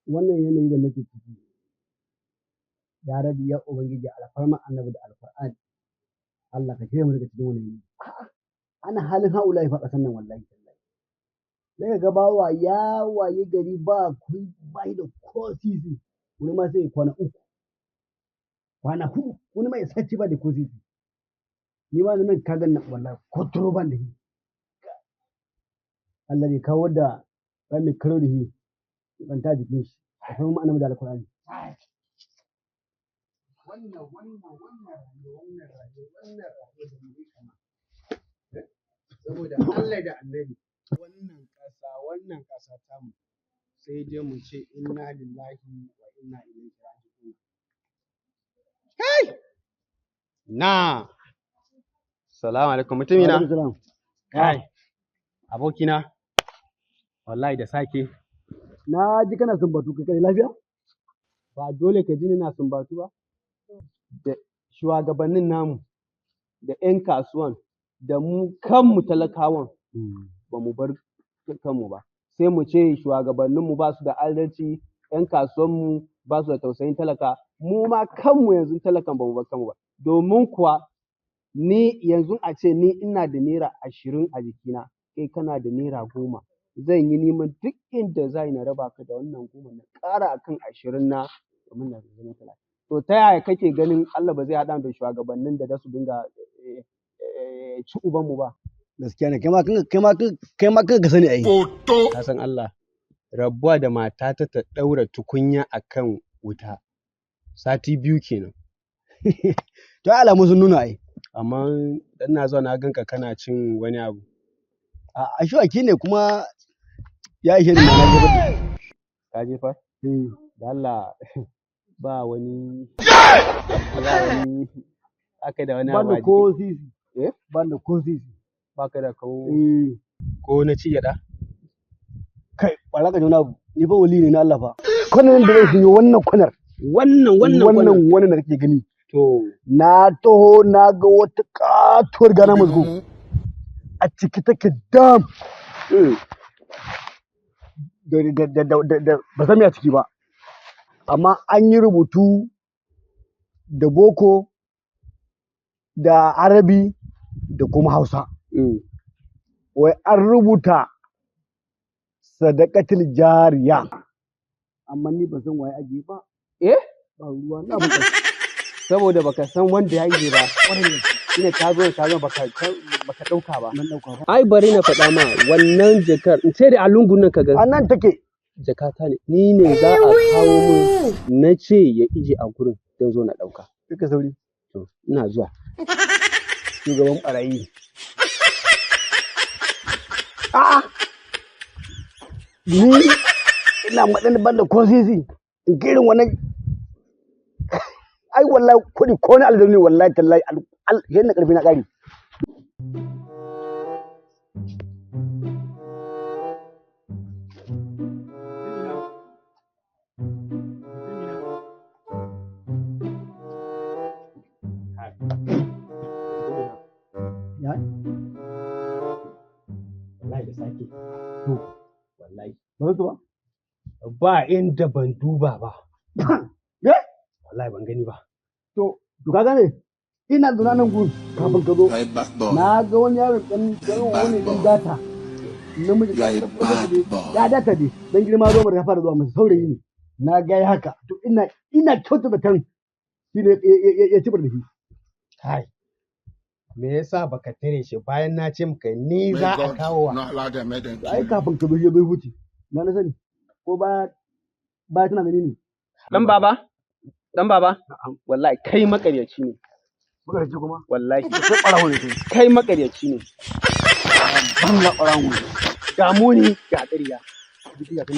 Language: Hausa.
Wannan yanayi da muke ciki, ya Rabbi, ya Ubangiji, alfarma Annabi da Alqur'ani, Allah ka kiyaye mu daga cikin wannan yanayi. A'a, ana halin ha'ula'i fa ƙasar nan, wallahi. Sai ka ga bawa ya wayi gari ba kuɗi, ba da ko sisi, wani ma sai ya kwana 3, kwana 4, wani ma ya sati ba da ko sisi. Ni ma nan ka gan nan, wallahi ko turo ban da shi. Allah ne kawo da za mu karo da shi tsanta jikin shi, alfarma Annabi da Alqur'ani. Wannan rayuwa da mu kama saboda Allah da Annabi, wannan ƙasa tamu, sai dai mu ce inna lillahi wa inna ilaihi raji'un. Kai na, salamu alaikum, mutumina. Alaikum salam. Kai, abokina, wallahi da sake. Na ji kana sumbatu, kai kai lafiya? Ba dole ka ji ni na sumbatu ba. Da shugabannin namu da 'yan kasuwan da mu kanmu talakawan, ba mu bar kanmu ba. Sai mu ce shugabanninmu ba su da adalci, 'yan kasuwanmu ba su da tausayin talaka. Mu ma kanmu yanzu talakan ba mu bar kanmu ba, domin kuwa ni yanzu a ce ni ina da ₦20 a jikina, kai kana da ₦10, zan yi neman duk inda za na raba ka da wannan 10 na ƙara akan 20 na domin na zama 30. To, ta yaya kake ganin Allah ba zai haɗa mu da shugabannin da za su dinga ci ubanmu ba? Gaskiya ne, kai ma kanka sani ai. Ka san Allah, rabuwa da matata ta ɗaura tukunya a kan wuta sati 2 kenan. To, ai alamu sun nuna ai. Amma dan na zuwa na ganka kana cin wani abu. A ashuwaki ne kuma ya ishe ni ma na jefar da shi. Ka jefar? Eh. Da Allah ba wani aka da wani Ban abu da a ko jiki? sisi. Eh? Ban da ko sisi. Baka da ko? Eh. Ko na ci gyaɗa? Kai, bara ka ji wani abu. Ni fa wali ne na Allah fa. Kwanan da zai yi wannan kwanar. Wannan wannan kwanar. Wannan da kake gani. To. Na taho na ga wata katuwar Ghana must go. A ciki take dam. Da ba san me a ciki ba. Amma an yi rubutu da boko da Arabi da kuma Hausa. Wai an rubuta sadakatul jariya. Amma ni ban san waye ajiye ba. Eh? Ba ruwa na ban. Saboda baka san wanda ya yi ba. Kwarai da gaske. Shine ka zo baka ɗauka ba. Ban ɗauka ba. Ai bari na faɗa ma, wannan jakar in ce da a lungun nan ka ga. A nan take. Jakata ne, ni ne za a kawo min, na ce ya ije a gurin don zo na ɗauka. Duka sauri. To, ina zuwa. Shugaban ɓarayi. A'a. Ni ina matsayin ban da ko sisi in ga irin wannan. Ai wallahi kuɗi ko na aljanu ne, wallahi tallahi yadda ƙarfi na ƙari. Ya? Wallahi da sake. To. Wallahi. Ba su ba? Ba inda ban duba ba. Eh? Wallahi ban gani ba. To, ka gane? Ina zaune nan gun kafin ka zo. You are a bad boy. Na ga wani yaro dan wani dan data. Namiji You are a bad boy. ya data dai dan girma zo ya fara zuwa masa, saurayi ne. Na ga ya haka. To, ina kyauta zaton shi ne ya ci da shi. Kai. Me yasa baka tare shi bayan na ce maka ni May za a God kawo wa? not allow them, make them To, ai kill you. kafin ka zo shi ya zo ya huce. Na sani. Ko ba tana gani ne. Dan baba? Dan baba? Wallahi kai makaryaci ne. Muka ce kuma. Wallahi. Sai ɓarawo ne kai. Kai makaryaci ne. Banza, ɓarawo ne. Ga muni ga ƙarya. Jiki ga kan.